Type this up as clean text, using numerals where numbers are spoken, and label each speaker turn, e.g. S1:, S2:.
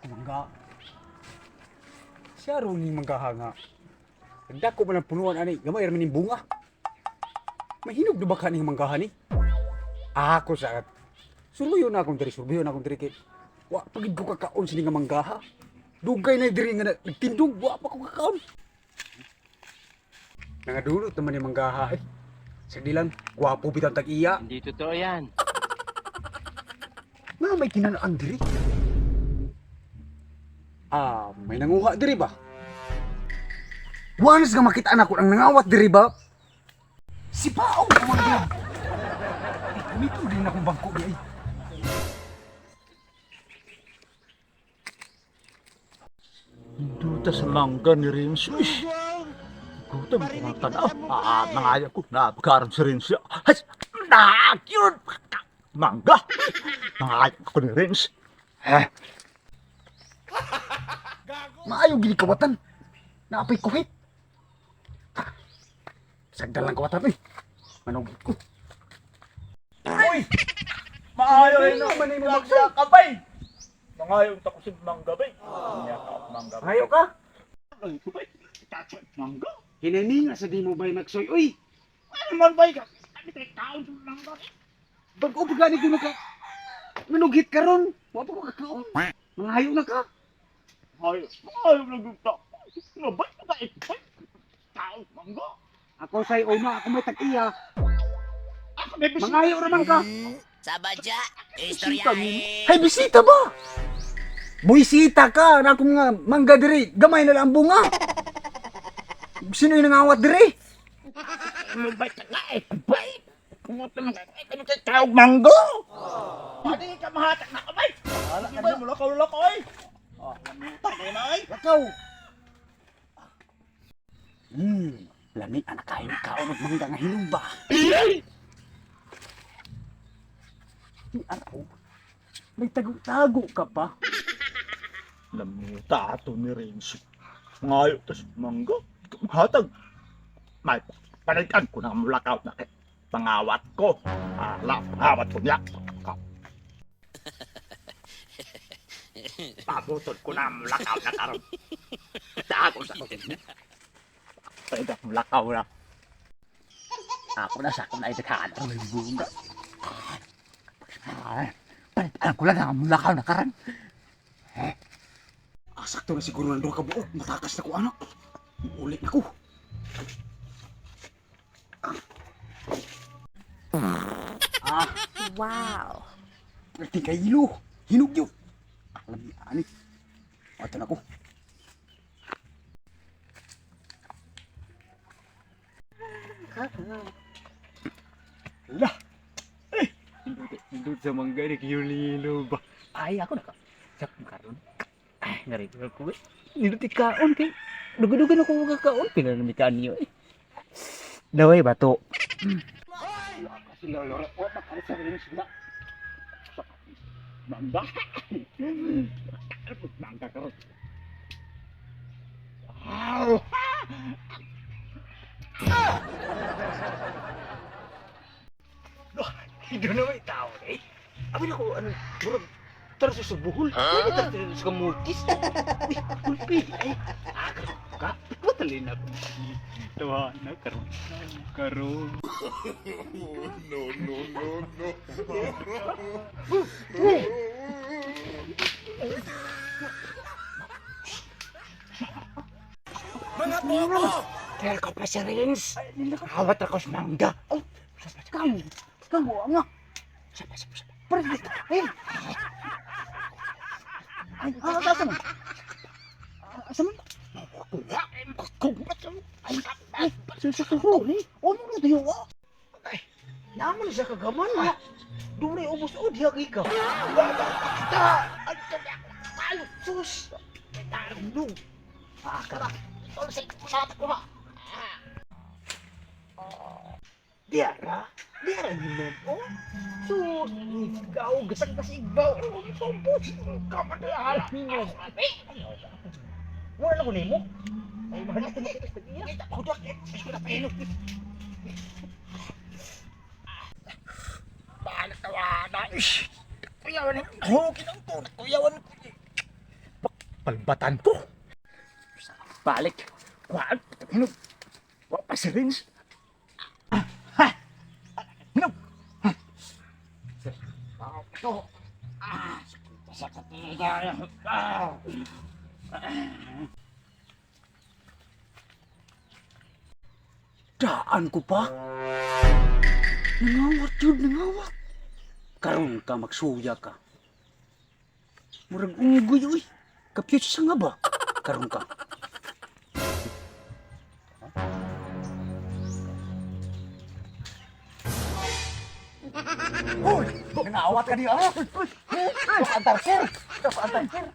S1: Mangga. Siya ron ni manggaha nga. Nagdako man ang punuan ani, gamay ra man ning bunga. Mahinog na ba ka ning manggaha ni? Ako sa Suluyo na akong diri, suluyo na akong diri kay wa pa gid ko kakaon sini nga manggaha. Dugay na diri nga nagtindog, wa pa ko kakaon. Nangadulot naman ni manggaha eh. Sagdi lang, gwapo bitang tag-iya.
S2: Hindi totoo yan.
S1: Nga may kinanaan diri. Ah, may nanguha diri ba? Once nga makita na ko ang nangawat diri ba? Si Paong kumangga. Eh, kumito din akong bangko di ay.
S3: Duta sa mangga ni Renzo. Ish! Gutom ko nga tanaw. Ah, mangayo ko. Napakaroon si Renzo. Ay! Nakyun! Mangga! Mangayo ko ni Renzo. Eh,
S1: Maayo gini kawatan. Naapay kuhit. Sagdal lang kawatan eh. Manugit ko.
S3: Uy! Maayo rin
S1: Ano man ay
S3: Mangga ka bay! Mangayo ta ko si mangga bay. Niya ka mangga.
S1: Ayaw ka?
S3: Ay, ko bay. Tatsa mangga.
S1: Hinaninga sa di mo bay magsoy. Uy!
S3: Ano man bay ka? Kami tayo taon sa mangga.
S1: Bago pa gani ko naka... Manugit ka ron. Wa pa ko kakaon. Mangayo na ka.
S3: Ay, maayo lang ta. Ano bay ka bay? Taon mangga.
S1: Ako say una, ako may tag-iya.
S3: Ako may bisita.
S1: Mangayo raman ka.
S4: Sabadya,
S3: Bisita mo.
S4: istoryahe.
S1: Hay bisita ba? Buisita ka na akong nga mangga diri, gamay na lang ang bunga. Sino yung nangawat diri?
S3: Ano bay ka nga eh? Bay! Kumuta man ka. Ay, kami kay tawag manggo! Pwede ka mahatak na kamay! Di ba? Mulakaw lakaw ay! Ah, lamutan kayo na ay!
S1: Lakaw. Lami anak kayo kaon og mangga nga hinog ba? Ni araw. May tago-tago ka pa.
S3: Lamuta ato ni Renzo. Ngayo tas manggo. Hatag. May palitan ko na mulakaw na kay pangawat ko. Ala, pangawat ko niya. Pabutol ko na mulakaw na karon. Tago sa ko. Pwede mulakaw na. Ako na sa ako na itakhaan ang bunga. Palitan ko lang ang mulakaw na karon.
S1: Ah, sakto na siguro ng duha ka buok. Matakas na ko anak. Ulit na ko. Ah,
S5: Wow.
S1: perti kay ilo. Hinog yun. Alam niya, ani. Ato na ko.
S3: Lah. Eh, indut sa mangga ni kiyulilo ba.
S6: Ay, ako naka. Sak karon. Ay, ngari ko eh. Nindot ikaon kay dugo-dugo na ko makakaon pila na mikaan niyo eh. Daway bato.
S3: Sila lora, wa pa sa rin sila. Mangga. Mangga karon. Wow.
S6: Hido na may tao eh. Abi na ko ano, murag tara sa buhol. Huh? Tara sa kamutis. Uy, kulpi. Ay, ah, karon ka. Patalin ako. Tawa na karon. Karon. Kaya ka pa si Renz. Hawat ako sa mangga.
S1: Oh, kamu. Kamu nga.
S6: Sapa, sapa, sapa.
S1: Pare, ay. Ay, ah, asa man? Ah, asa man? Ay, ay, sa ko ni. Ono na tayo ah.
S6: Ay, naman siya kagaman ha. Doon na ubos o diya ka.
S3: Ta! Ay, sus.
S6: Nung. Ah, kara. Diara, diara ni oh. Sus, ikaw gasag kasi igbaw. Oh, tumpos.
S3: Kamadala.
S6: Wala na ko nimo. Ay, mahal ko makita sa iya.
S3: Ako dak, ko na pahinog. Paano tawa na? Ish! Kuyawan, oh, kitang to, kuyawan ko. Palbatan ko. Balik. Kuhaan. Hinog. Wa pa si Rins. Ah, ha! Hinog. Ha! Ito. Ah, sakit na. Ah.
S1: Daan ko pa. Nangawat yun, nangawat. Karon ka, magsuya ka. Murag unggoy, uy. Kapyot sa nga ba? Karon ka.
S3: Hoy! Nangawat ka niya. Ah! Antar, sir. Antar, sir.